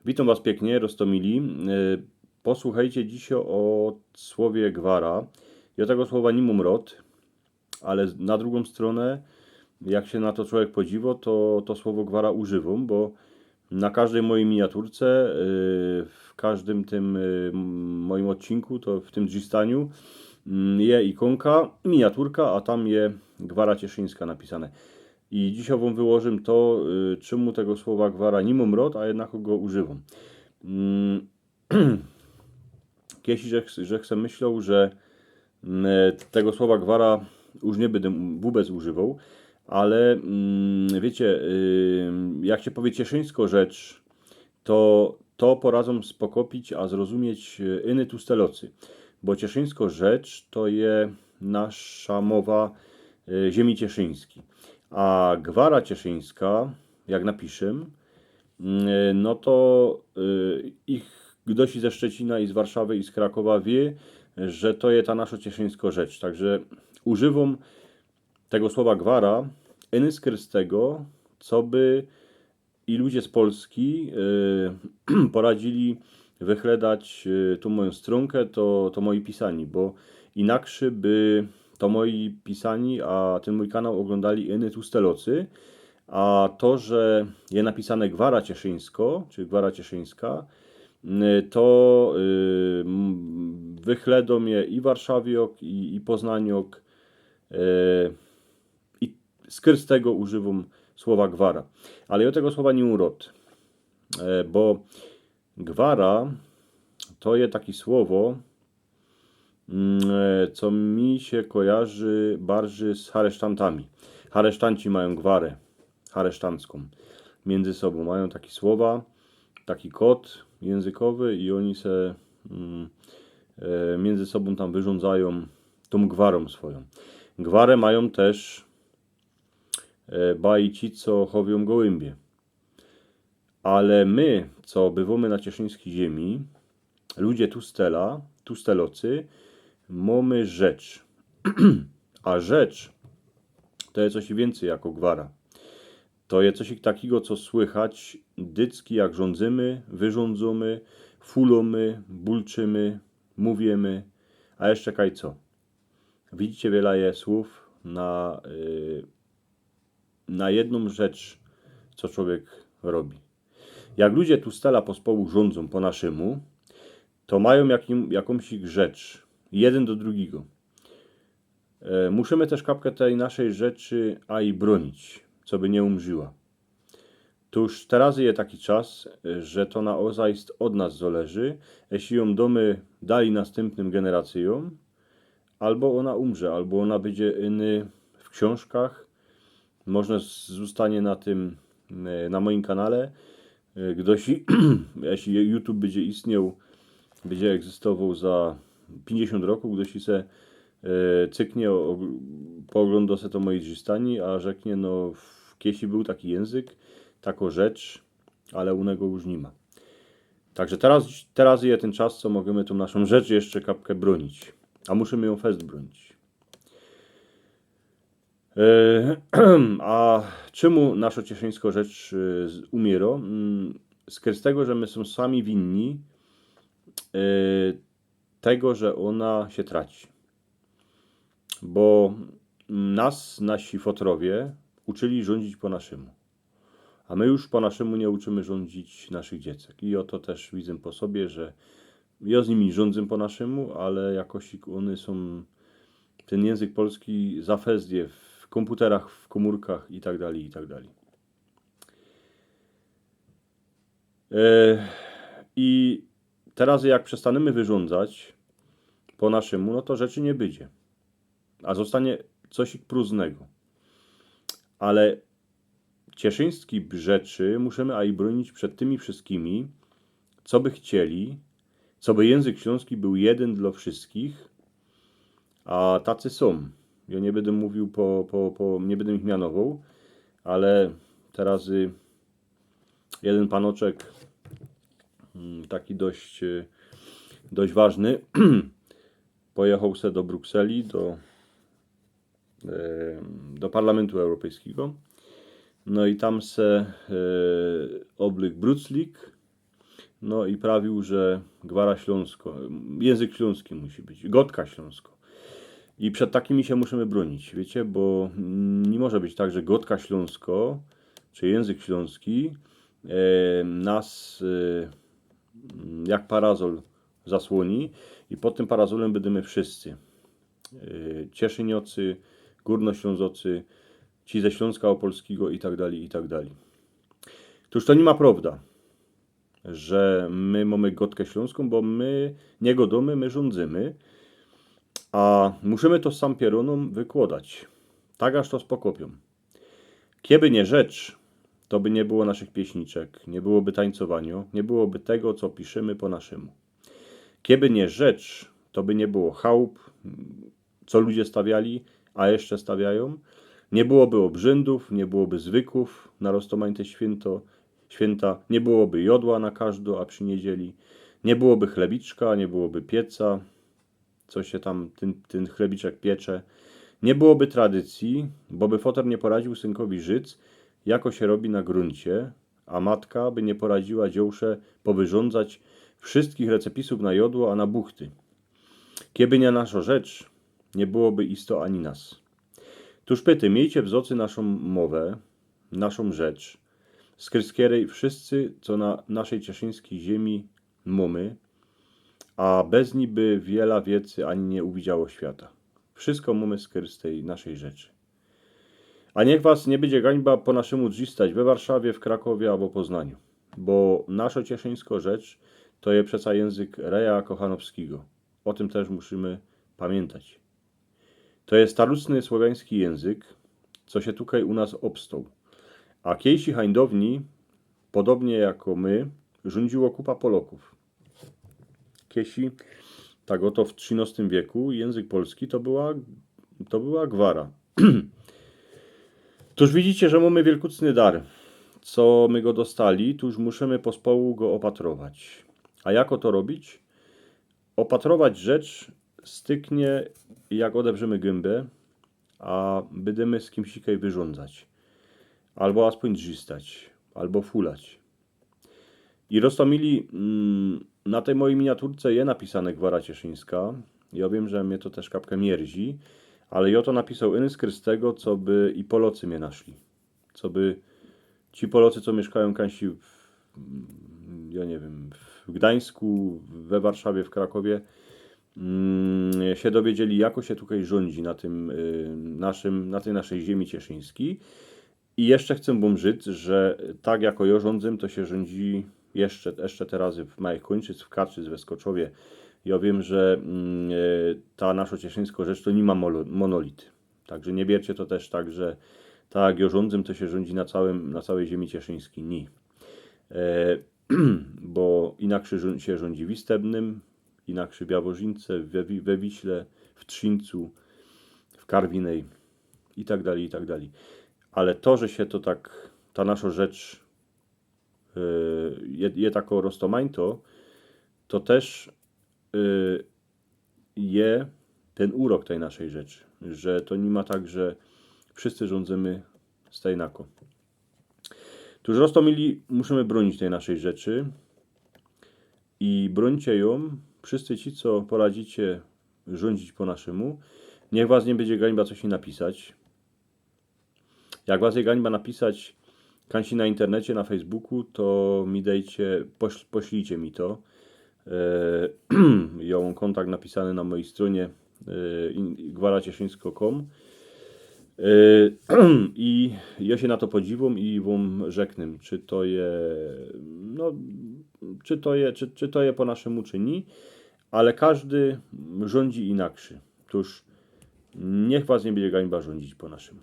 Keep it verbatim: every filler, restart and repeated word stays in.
Witōm was piyknie, roztōmili. E, posłuchejcie dzisiej ô słowie gwara. Jŏ tego słowa niy mōm rŏd, ale na drugōm strōnã, jak sie na to czowiek podziwŏ, to, to słowo gwara używōm, bo na kożdyj mojij miniaturce, e, w kożdym tym, e, mojim ôdcinku, to w tym drzistaniu, mm, je ikōnka, miniaturka, a tam je gwara cieszyńska napisane. I dzisiej wōm wyłożōm to, e, czymu tego słowa gwara niy mōm rŏd, a jednako go używōm. Mm, kiedyś żech, żech se myśloł, że, mm, e, tego słowa gwara już niy byda wōbec używoł, ale, mm, wiycie, y, jak sie powiy cieszyńsko rzecz, to, to poradzōm spokopić, a zrozumieć, e, iny tustelŏcy. Bo cieszyńsko rzecz to je nasza mowa, e, ziymi cieszyńskij. A gwara cieszyńska, jak napiszōm, mm, e, no to, e, ich gdoś i ze Szczecina, i z Warszawy, i z Krakowa wiy, że to je ta nasza cieszyńsko rzecz. Także używōm tego słowa gwara iny skrz tego, coby i ludzie z Polski, e, poradzili wychledać, e, tōm mojōm strōnka, to, to moje pisanie, bo inakszy by to moje pisanie, a tyn mōj kanał ôglōndali iny tustelŏcy, a to, że je napisane gwara cieszyńsko, czyli gwara cieszyńska, m, to, y, m, wychledōm je i warszawiŏk, i, i poznaniŏk, e, i skrz tego używōm słowa gwara. Ale jŏ tego słowa niy mōm rŏd, e, bo gwara to je takie słowo, mm, e, co mi sie kojarzy bardzij z haresztantami. Haresztanci majōm gwarã haresztancką. Miyndzy sobōm majōm takie słowa, taki kod jynzykowy i ôni se, mm, e, miyndzy sobōm tam wyrządzajōm tōm gwarōm swojōm. Gwarã majōm tyż, e, bajci, co chowiōm gołymbie. Ale my, co bywōmy na cieszyńskij ziymi, ludzie tustela, tustelŏcy, mōmy rzecz. A rzecz to je coś wiyncyj jako gwara. To je coś takigo, co słychać dycki, jak rządzymy, wyrządzōmy, fulōmy, bulczymy, mówimy, a jeszcze kaj co. Widzicie, wiela je słōw na, y, na jednōm rzecz, co czowiek robi. Jak ludzie tustela pospołu rządzōm po naszymu, to majōm jakim, jakōmś rzecz, jedyn do drugigo. E, muszymy tyż kapkã tyj naszyj rzeczy a i brōnić, coby niy umrzyła. Tōż teroz je taki czas, że to na ôzajst ôd nas zŏleży, jeśli jōm dōmy dalij nastympnym generacyjōm, abo ôna umrze, abo ôna bydzie iny w ksiōnżkach, może z-, zōstanie na tym, e, na mojim kanale, e, gdyż i-, jeśli YouTube bydzie istnioł, bydzie egzystowoł za piyńćdziesiōnt roku, gdyż i se, e, cyknie, ô-, pooglōndo se to moje drzistanie, a rzeknie, no, w-, kiedyś bōł taki jynzyk, takŏ rzecz, ale u niego już niy ma. Także teroz, teroz je tyn czas, co możymy tōm naszōm rzecz jeszcze kapkã brōnić. A muszymy jōm fest brōnić. E, a czymu naszŏ cieszyńskŏ rzecz, e, z-, umiyrŏ? Mm, skrz tego, że my sōm sami winni, e, tego, że ôna sie traci. Bo nas nasi fotrowie uczyli rządzić po naszymu. A my już po naszymu niy uczymy rządzić naszych dziecek. I ô to tyż widzã po sobie, że jŏ z nimi rządzã po naszymu, ale jakoś ône sōm, tyn jynzyk polski za fest je w kōmputerach, w kōmōrkach i tak dalij, i tak dalij. E, i teroz jak przestanymy wyrządzać po naszymu, no to rzeczy niy bydzie. A zostanie coś prózdnego. Ale cieszyński rzeczy muszymy a i brōnić przed tymi wszystkimi, co by chcieli, coby jynzyk ślōnski bōł jedyn dlŏ wszystkich, a tacy sōm. Jŏ niy bydã mówił po, po, po, niy bydã ich mianowoł, ale teroz, y, jedyn panoczek, mm, taki dość, y, dość ważny, pojachoł se do Brukseli, do, e, do Parlamentu Europejskigo. No i tam se, e, ôblykł bruclik, No i prawił, że gwara ślōnsko, jynzyk ślōnski musi być, godka ślōnsko. I przed takimi sie musimy brōnić, wiycie, bo mm, niy może być tak, że godka ślōnsko czy jynzyk ślōnski e, nas e, mm, jak parazol zasłōni i pod tym parazolym bydymy wszyscy. E, Cieszyniocy, Górnoślązocy, ci ze Śląska Opolskiego i tak dalej, i tak dalej. Otóż to niy ma prowda, że my mōmy godkã ślōnską, bo my niy godōmy, my rządzymy, a musimy to sam pierōnōm wykłodać, tak aż to spokopiōm. Kieby niy rzecz, to by niy było naszych pieśniczek, niy byłoby tańcowanio, niy byłoby tego, co piszymy po naszymu. Kieby niy rzecz, to by niy było chałup, co ludzie stawiali, a jeszcze stawiajōm. Niy byłoby ôbrzędōw, niy byłoby zwykōw na roztōmajte świynto, świynta, niy byłoby jodła na kożdo, a przi niydzieli. Niy byłoby chlebiczka, niy byłoby pieca, co sie tam tyn, tyn chlebiczek piecze. Niy byłoby tradycyje, bo by foter niy poradził synkowi życ, jako sie robi na grōncie, a matka by niy poradziła dziołsze powyrządzać wszyjskich recepisuw na jodło, a na buchty. Kieby niy naszo rzecz, niy byłoby isto ani nas. Tōż pyty, miejcie w zocy naszōm mowã, naszōm rzecz, z kryjskerej wszyscy, co na naszej cieszyńskij ziymi mōmy, a bez nij by wiela wiecy ani niy uwidziało świata. Wszysko mōmy z kryjstej naszej rzeczy. A niych was niy bydzie gańba po naszymu drzistać we Warszawie, w Krakowie abo Poznaniu. Bo naszo cieszyńsko rzecz to je przeca jynzyk Reja Kochanowskigo. Ô tym tyż musimy pamiyntać. To je starōstny słowiański jynzyk, co sie tukej u nas ôbstoł. A kiejsi hańdowni, podobnie jako my, rzońdziło kupa Polokōw. Kiejsi, tak ôto w trzynostym wieku, jynzyk polski to była, to była gwara. Tōż widzicie, że mōmy wielkucny dar. Co my go dostali, tōż musimy pospołu go ôpatrować. A jako to robić? Ôpatrować rzecz styknie, jak ôdebrzymy gymba, a bydymy z kimś kej wyrządzać. Abo aspōń drzistać, abo fulać. I roztōmili, mm, na tyj mojij miniaturce je napisane gwara cieszyńska. Jŏ wiym, że mie to tyż kapkã mierzi, ale jŏ to napisoł ino z tego, co by i Polocy mie naszli. Co by ci Polocy, co miyszkajōm kańsi w, jŏ niy wiym, w Gdańsku, we Warszawie, w Krakowie, mm, sie dowiedzieli, jako sie tukej rzońdzi na tym, y, naszym, na tyj naszyj ziymi cieszyńskij. I jeszcze chcã wōm rzec, że tak jako jŏ rzońdzym, to sie rzońdzi jeszcze, jeszcze te razy w Małych Kōńczyc, w Karczyc, we Skoczowie. Jŏ wiym, że, mm, e, ta naszo cieszyńsko rzecz to niy ma molo-, monolit. Tak że niy biercie to tyż tak, że tak jak jŏ rzońdzym, to sie rzońdzi na cołkym, na cołkij ziymi cieszyńskij. Niy. E, bo inakszy rzoń-, sie rzońdzi w Istebnym, inakszy w Jaworzince, we Wi-, we Wiśle, w Trziyńcu, w Karwinej i tak dalij, i tak dalij. Ale to, że sie to tak, ta naszo rzecz, e, je, je takŏ roztōmajtŏ, to tyż, e, je tyn urok tyj naszyj rzeczy, że to niy ma tak, że wszyscy rzońdzymy stejnako. Tōż roztōmili, musimy brōnić tyj naszyj rzeczy i brōńcie jōm wszyscy ci, co poradzicie rzońdzić po naszymu. Niych was niy bydzie gańba coś mi napisać. Jak was je gańba napisać, kańsi na internecie, na Facebooku, to mi dejcie, poś-, poślijcie mi to. E, jŏ mōm kōntakt napisany na mojij strōnie, e, in-, gwara cieszyńsko kropka com. E, i jŏ sie na to podziwōm i wōm rzeknã, czy to je, no, czy to je, czy, czy to je po naszymu, czy niy, ale kożdy rzońdzi inakszy. Tōż niych was niy bydzie gańba rzońdzić po naszymu.